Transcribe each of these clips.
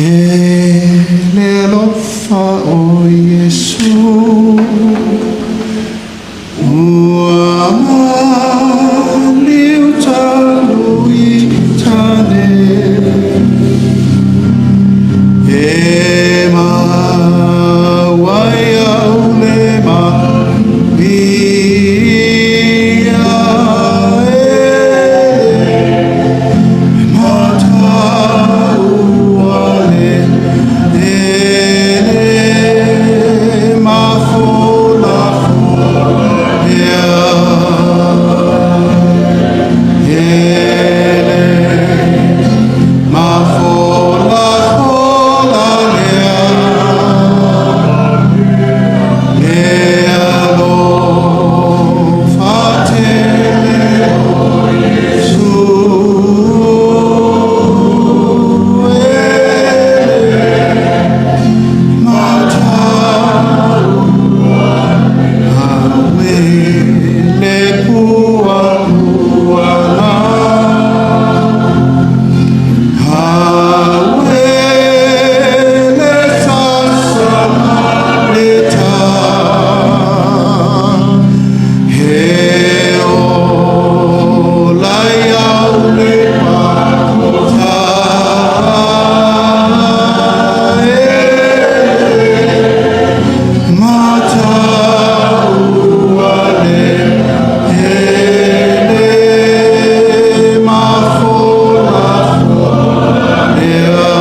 E le alofa o Iesu ua maliu talu i tane e maua ai au le manuia e mataua le ele mafolafola lea ele mafolafola lea le alofa tele o Iesu ele mataua aue le puapuaga aue le sasa ma le tā he ola iau le pākota ele mataua le ele mafolafola lea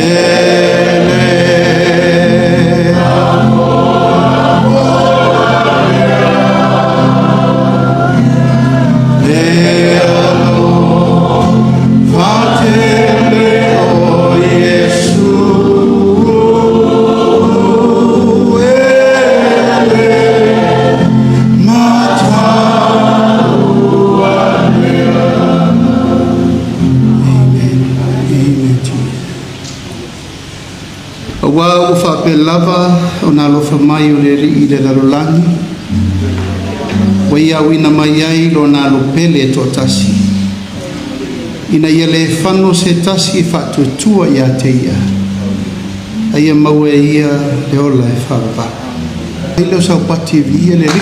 ele le alofa tele o Iesu ele mataua. Amen. Amen. Jesus. Aua ua faapea lava ona alofa mai o le Alii i le lalolagi, ua ia auina mai ai lona alo pele e toatasi, ina ia le fano se tasi e faatuatua ia te ia, a ia maua e ia le ola e faavavau. Ai lea o saupati e viia le Alii.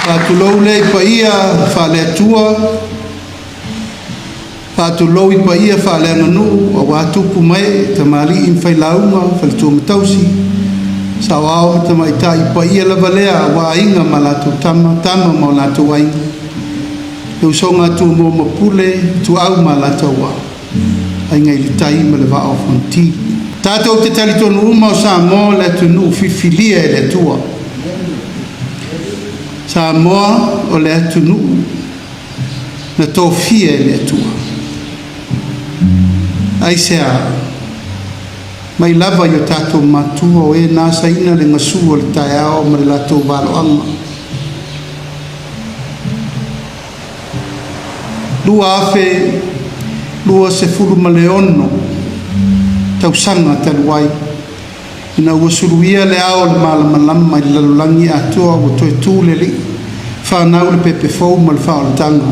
Faatulou lea i paia faale-Atua, Faatulou i paia faaleaganuu aua tupu ma ee, tamalii ma failauga, faletua ma tausi, saoao ma tamaitai, paia lava lea aua aiga ma latou tama, tama ma o latou aiga, le usoga a Tumua ma Pule, Ituau ma Alataua, Aiga i le Tai ma le Vaa o Fonoti. Tatou te talitonu uma o Samoa o le atunuu filifilia e le Atua. Samoa o le atunuu na tofia e le Atua. Aisea? Mai lava i o tatou matua o e na asaina le gasu o le taeao ma le latou valoaga. 2026 tausaga talu ai, Ina ua suluia le ao o le malamalama i le lalolagi atoa ua toe tu le alii, fanau le pepe fou ma le faaolataga.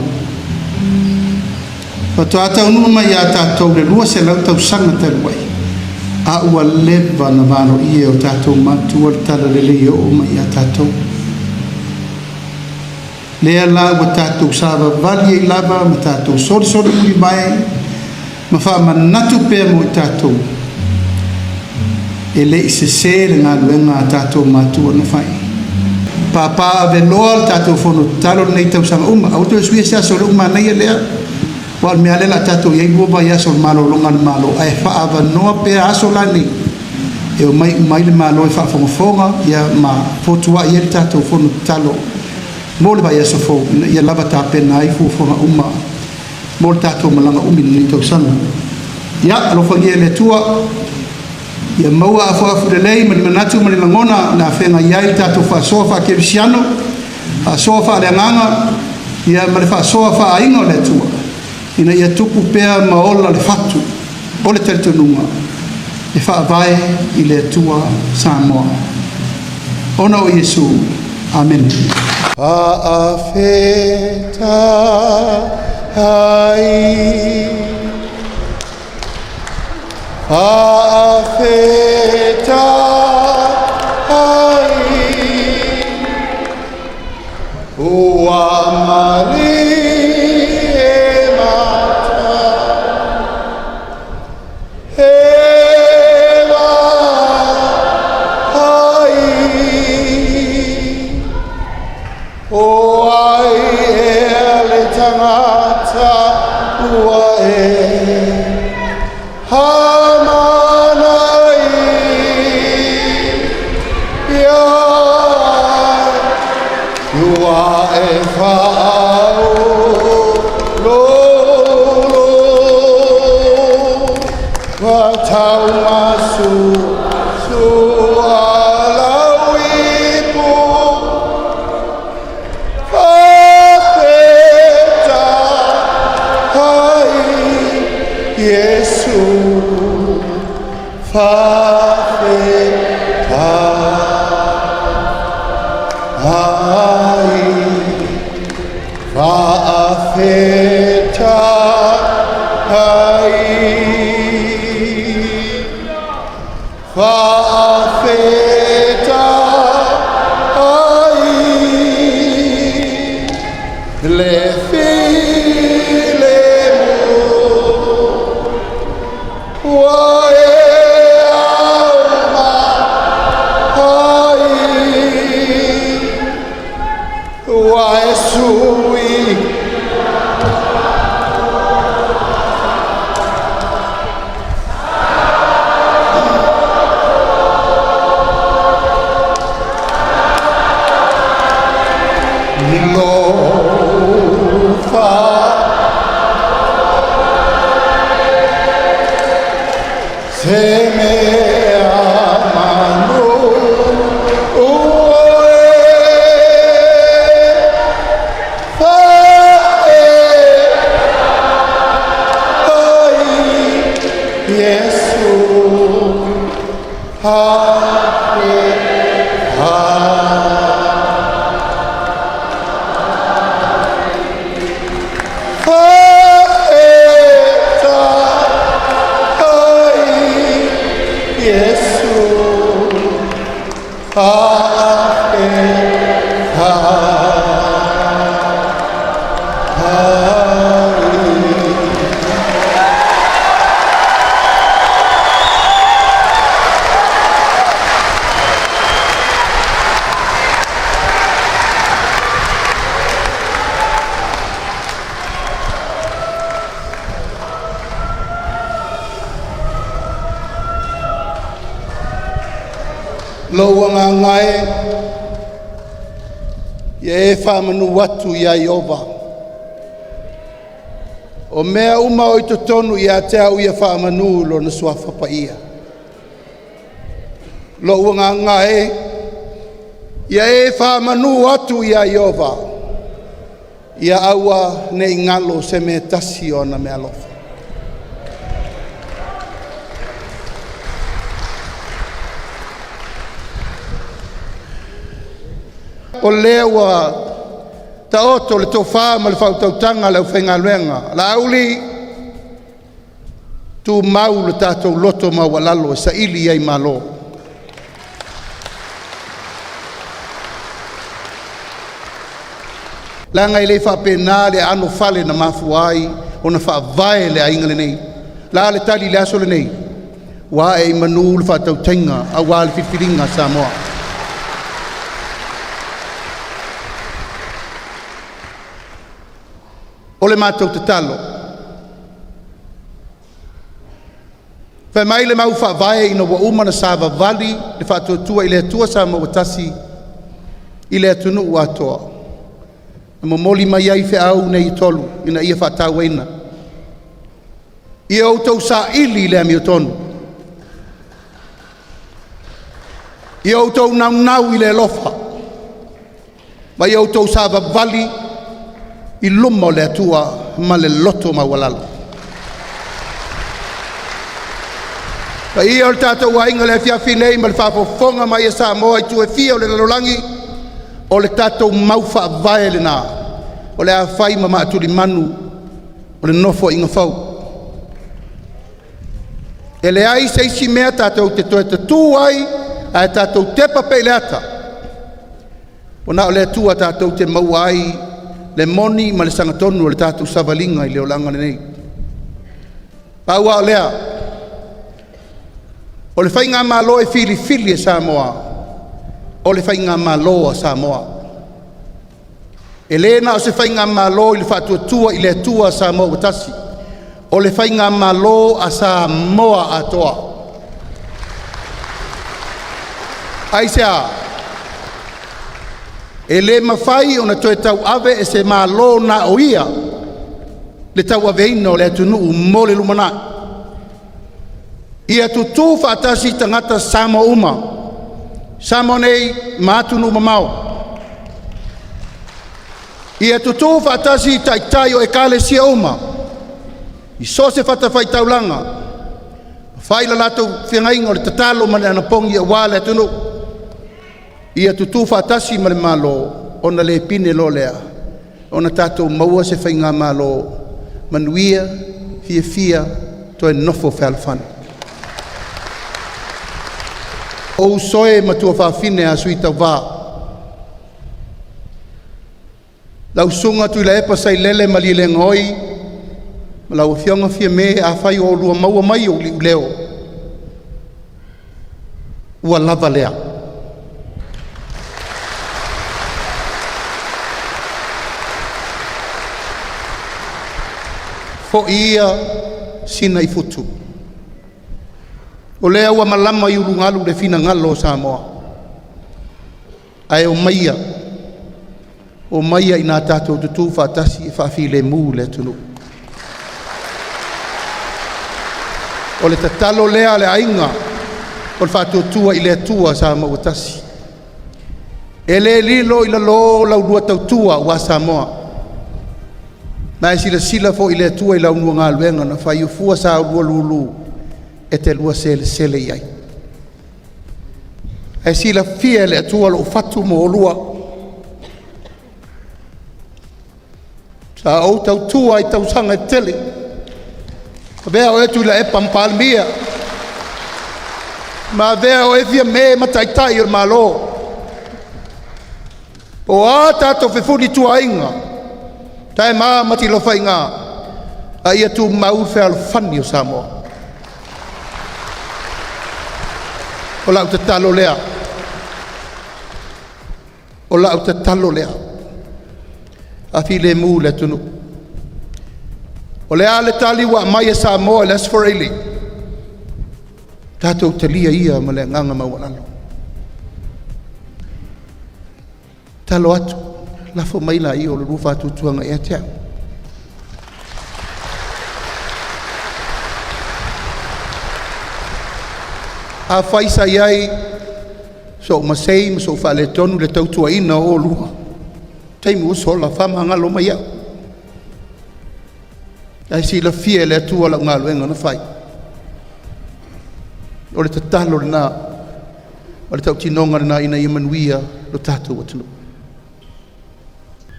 Faatoa taunuu mai ia tatou le 200 tausaga talu ai, a ua leva na valoia e o tatou matua le talalelei e oo mai ia tatou. Lea la ua tatou savavali ai lava ma tatou solisoli mulivae ma faamanatu pea mo i tatou, e le i sese le galuega a tatou matua na fai. Pāpā aveloa le tatou fono tatalo lenei tausaga uma. Aua toe suia se aso o lea ua manaia lea. Aua o le mea lea o le a tatou i ai lua vaiaso o le malologa a le Malo, ae faaavanoa pea aso la nei e omai uma ai le Malo e faafogafoga ia ma fotuai ai le tatou fono tatalo mo le vaiaso fou ina ia lava tapena ai fuafuaga uma mo le tatou malaga umi i lenei tausaga. Ia, alofagia e le Atua, ia maua afuafu lelei ma ni manatu ma ni lagona na feagai ai le tatou faasoa faakerisiano, faasoa faaleagaga, ia ma le faasoa faaaiga o le Atua, ina ia tupu pea ma ola le fatu o le talitonuga e faavae i le Atua Samoa. Ona o Iesu. Amene. Fa'afetai. ai. Faafetai ua malie mata e vaai, o ai ea le tagata ua e hamanai ua e faaoloolo ma taumasu lau ipu. Faafetai Iesu, faafetai, faafetai, faafetai le filemu ua e aumai, ua e sui lou se mea manu ua e fae ai Iesu faafetai Iesu faafetai. Lou agaga e, ia e faamanu atu ia Ieova, o mea uma o i totonu ia te au ia faamanu Lona Suafa Paia. Lou agaga e, ia e faamanu atu ia Ieova, ia aua ne i galo se mea e tasi o ana meaalofa. O lea ua taoto le tofa ma le faautautaga a le aufaigaluega. Laauli, tumau le tatou loto maualalo e saili ai malo. Leaga e le faapena le anofale na mafua ai ona faavae le aiga lenei. O le a le tali i le aso lenei? Ua ae i manu le faatautaiga aua le filifiliga a Samoa. O le matou tatalo, fai mai le mau faavae ina ua uma ona savavali le Faatuatua i le Atua Samoa ua Tasi i le atunuu atoa, na momoli mai ai feau nei e tolu ina ia faatauaina. Ia outou saili le amiotonu, ia outou naunau i le alofa ma ia outou savavali i luma o le Atua ma le loto maualalo. Le paia o le tatou aiga i le afiafi nei ma le faafofoga mai a Samoa i itu e fia o le lalolagi, o le tatou mau faavae lena o le a fai ma maatulimanu o le Nofoaiga fou. E leai se isi mea tatou te toe tatū ai ae tatou tepa pea i le ata, ua na o le Atua tatou te maua ai le moni ma le sagatonu o le tatou savaliga i le olaga lenei. Pau lava o lea, o le Faigamalo e filifili e Samoa, o le Faigamalo a Samoa. E le na o se Faigamalo i le Faatuatua i le Atua Samoa ua Tasi, o le Faigamalo a Samoa atoa. Aisea? E le mafai ona toe tauave e se Malo na o ia le tauaveina o le atunuu mo le lumanai. Ia tutu faatasi tagata Samoa uma, Samoa nei ma atunuu mamao. Ia tutu faatasi taitai o ekalesia uma i so o se fatafaitaulaga, fai le latou feagaiga o le tatalo ma le anapogi aua le atunuu. Ia tutu faatasi ma le Malo ona le pine loa lea ona tatou maua se Faigamalo manuia, fiafia, toe nofo fealofani. O uso e ma tuafafine a sui tauva, lau Susuga Tuilaepa Sailele Malielegaoi ma lau Afioga Fiame, afai o oulua maua mai ou iuleo, ua lava lea. Foi ia Sina i futu, o lea ua malama i ulugalu le finagalo o Samoa, ae omaia, omaia ina tatou tutu faatasi e faafilemu le atunuu. O le tatalo lea a le aiga o le Faatuatua i le Atua Samoa ua Tasi. E le lilo i lalo la ulua tautua aua Samoa. Na e silasila foi le Atua i la ulua galuega na fai, o fua sa oulua lulu e te lua selesele i ai. Ae silafia e le Atua lou fatu ma oulua. Sa ou tautua i tausaga e tele, avea oe Tuilaepa ma Palemia, ma avea oe Fiame ma Taitai o le Malo. O a tatou fefulituaaiga, taema ma tilofaiga, a ia tumau le fealofani o Samoa. O lau tatalo lea, o lau tatalo lea, faafilemu le atunuu. O le a le tali ua aumai e Samoa i le Aso Faraile, tatou talia ia ma le agaga maualalo. Tatalo atu, lafo mai laia o lo oulua faatuatuaga ia te au. Afai sa i ai sou masei ma sou faaletonu i le tautuaina o oulua i taimi ua sola, faamagalo mai au. Ae silafia e le Atua lau galuega na fai. O le tatalo lena, o le tautinoga lena ina ia manuia lo tatou atunuu.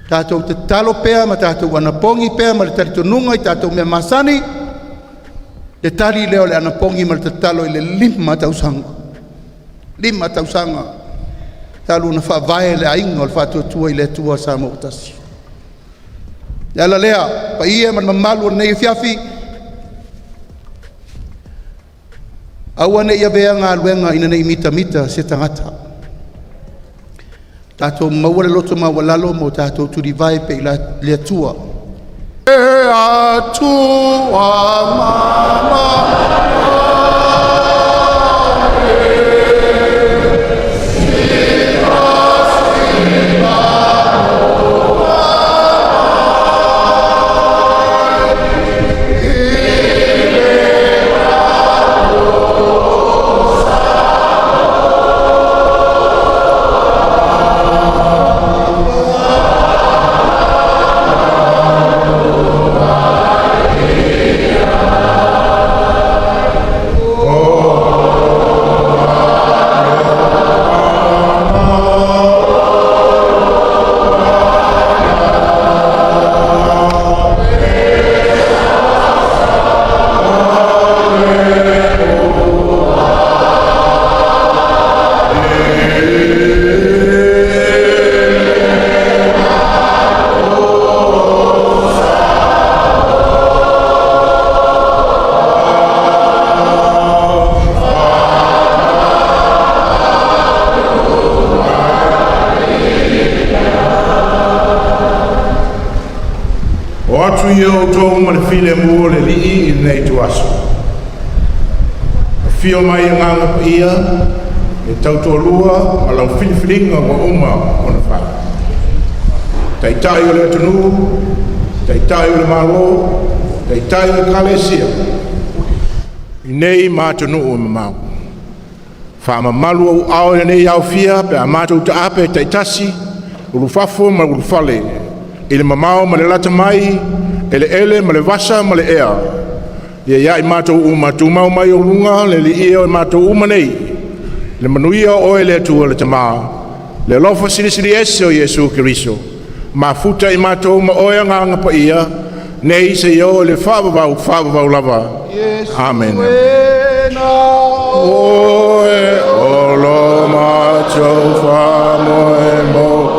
Tatou tatalo pea ma tatou anapogi pea ma le talitonuga i tatou mea masani, le tali lea o le anapogi ma le tatalo i le 5 tausaga, 5 tausaga talu ona faavae le aiga o le Faatuatua i le Atua Samoa ua Tasi. O le ala lea, le paia ma le mamalu o lenei afiafi, aua ne i avea galuega ina ne i mitamita se tagata, tatou maua le loto maualalo ma o tatou tulivae pea i le Atua. Faamanuia outou ma le filemu o le Alii i lenei ituaso. Afio mai Agaga Paia e tautoalua ma lau filifiliga ua uma ona fai, Taitai o le atunuu, Taitai o le Malo, Taitai o Ekalesia i nei ma atunuu e mamao. Faamamalu ou aao i lenei aofia pe a matou taape taitasi, ulufafo ma ulufale, i le mamao ma le lata mai, eleele ma le vasa ma le ea, ia i matou uma tumau mai o luga le alii o matou uma nei, le manuia o Oe le Atua le Tama, le alofa Silisili Ese o Iesu Keriso, mafuta i matou ma Oe Agaga Paia, nei seia oo i le faavavau, faavavau lava. Amene. E na Oe o lo matou faamoemoe,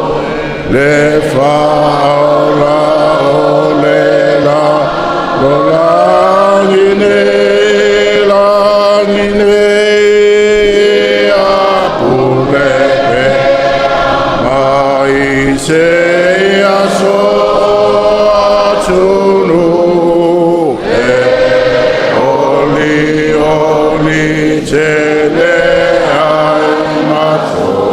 le Faaola o le lalolagi nei, lagi nei, Apule pea mai seia so o atunuu e olioli tele ai matou.